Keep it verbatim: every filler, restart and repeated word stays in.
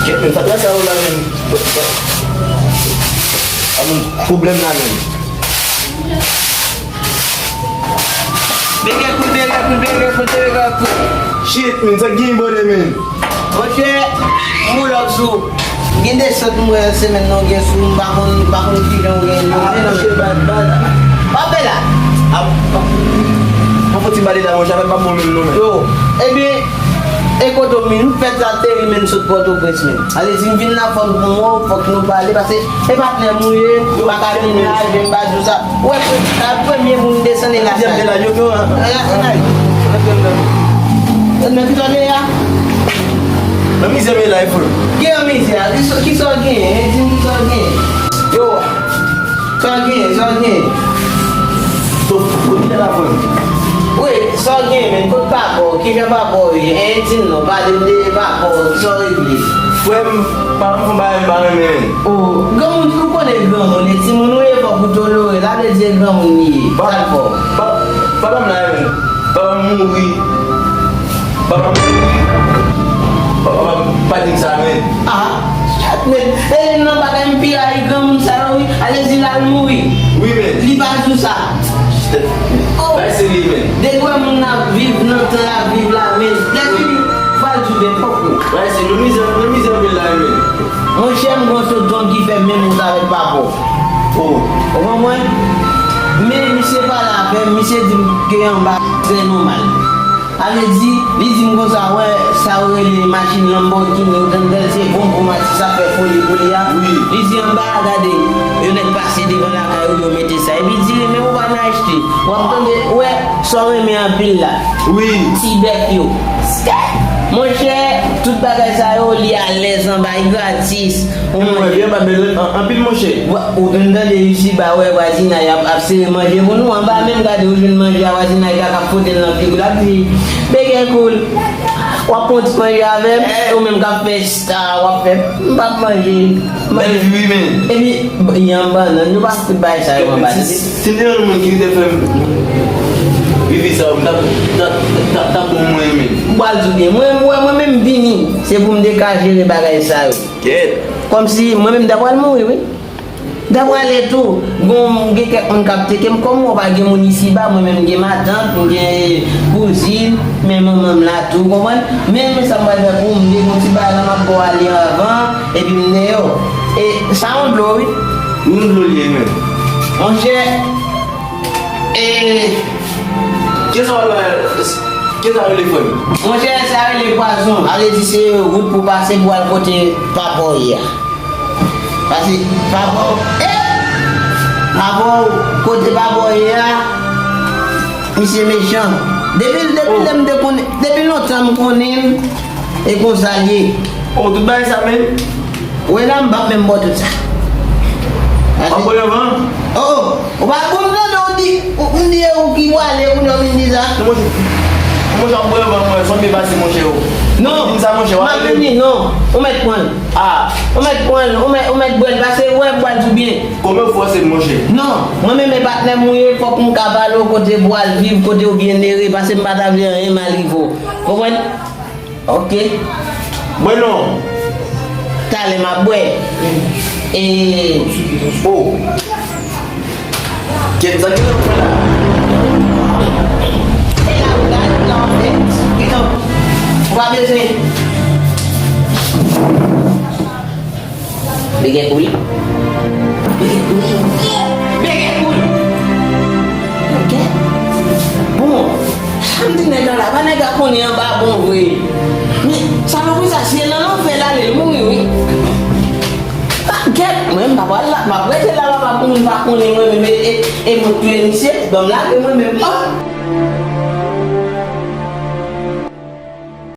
Kèt, men, sa traka ou la, men. Amon, pwoblèm la, men. Bege koul, bege koul, bege koul, bege koul. Shit, men, sa k gen, brother, men? Monchè, m pull up sou. Gen de sant m wè semèn nan w gen sou, m pa konn, m pa konn kijan w gen yo, men non. Monchè, bad, bad. Pa fè la. Ap, ap, pa fouti bale la, monchè, afè pa bon menm non, men. Yo, ebyen, e kote w, men, m fèt sa teri, men, sot Pòtoprens, men. Ale di m vin la, fòk m wè w, fòk nou pale, paske e patnè m ou ye, m pa ka vin la, ebyen m pa di w sa. Ou wè, premye moun desann e la sa. Nan mizè m ye la, frè. Gen nan mizè a, kisa w genyen? Di m kisa w genyen. Yo, sa w genyen, sa w genyen. Wi, sa w genyen, men kot papa w? Kijan papa w ye? Di m non, pale m de papa w, kisa w regle? Frè m, papa m fè yon bagay m pa renmen, men. O, granmoun, ou konnen granmoun, e timoun ou ye, fòk ou tolere, sa vle di e granmoun li ye. Sa l fè w? Papa m la, men. Papa m mouri. Papa m mouri. Papa m pa di m sa, men. Ah, chat, men. E youn nan bagay m pi rayi granmoun sa yo, wi. Ale di l al mouri. Wi, men. Li pa di w sa. Oh. Bay serye, men. Depi w wè moun ap viv nan tan l ap viv la, men. Lè fini, fò l di w, men, pòk ou. Bay serye, nou mizè, nou mizè anpil la, men. Monchè, m gon tonton ki fè menm wout avèk papa w. Oh. Ou konprann? Men misye pale avè m, misye di m ke anba trè nòmal. Sa vle di, li di m konsa, wè, sa yo rele machin Lamborghini, ou tande, se bon gwo machin, sa fè foli pou li a. Wi. Li di anba a, gade, yo nèk pase devan lakay ou, yo mete sa. Epi di li, men ou pa nan achte. W ap tande, ou wè, sa w renmen anpil la. Wi. Ti bèf yo. Skè! Monchè, tout bagay sa yo, li alèz anba, li gratis. Ou mwen byen pa bèl an- anpil monchè. Ou vin tande isi ba wè vwazinay ap, ap sere manje pou nou anba menm gade ou jwenn manje a vwazinay ka ap fote l nan figi l ap di bege koul. W ap pran ti manje avè m, ou menm k ap fè sta, w ap fè m p ap manje. Bèl vi wi men. Epi yon bannann, nou pa fout bay sa yo anba tete. Si m te yon moun ki te fè m vivi sa yo, m t ap, t ap, t ap, t ap bon mwen men. M pral di w byen, mwen, mwen, mwen menm vini, se pou m te ka jere bagay sa yo. Kèt. Kòmsi mwen menm m ta pral mouri wi. M ta prale tou. Bon, gen kèk moun k ap tcheke m. Kòm ou pa gen moun isiba, mwen menm m gen matant, m gen kouzin, men manman m la tou, ou konprann? Men, men sa m pral fè pou ou, m gen yon ti bagay la m ap ba w ale anvan, epi m deyò. E sa yon dlo wi. Yon dlo li ye menm. Monchè, e kisa w ap, kisa w rele frè m? Monchè, sa rele pwazon. Ale di se wout pou pase pou al kote papa w ye a. Pase papa w, eh! Papa w, kote papa w ye a, misye mechan. Depi, depi lè m te konnen, depi lontan m konnen l, e konsa l ye. Oh, tout bagay sa menm? Wè la, m p ap menm ba w tout sa. W ap pran anvan? Oh, oh, ou pa konn tande w di, ou, m di e ou ki prale, kounye a w vin di sa. Non, monchè, monchè, w ap pran anvan mwen, fò m byen pase, monchè, o. Non, m ap vini, non, ou mèt pran l. Ah. Ou mèt pran l, ou mèt, ou mèt bwè l, paske wè, m pral di w byen. Kòman w fòse m, monchè? Non, mwen menm e patnè m ou ye, fòk m ka pale w kote pou w al viv, kote w byenere, paske m pa ta vle anyen mal rive w. Konprann? Ok. Bwè non. Talè m ap bwè. E. Oh. Kèt, sa ki nan pwen la? E la, ou la, la, ou fè. Piton. Ou pa bezwen. Bege koul. Bege koul. Bege koul. Ok. Bon, sa m di nèg la la, pa nèg la konnen anba bon vre. Men, salopri sa, si e nan lanfè l ale, l mouri wi. Ah, kèt, mwen m pa pral la, m ap rete la, papa, pou moun pa konnen mwen menm, e, e, e mwen touye misye, ban m lage mwen menm. Ah!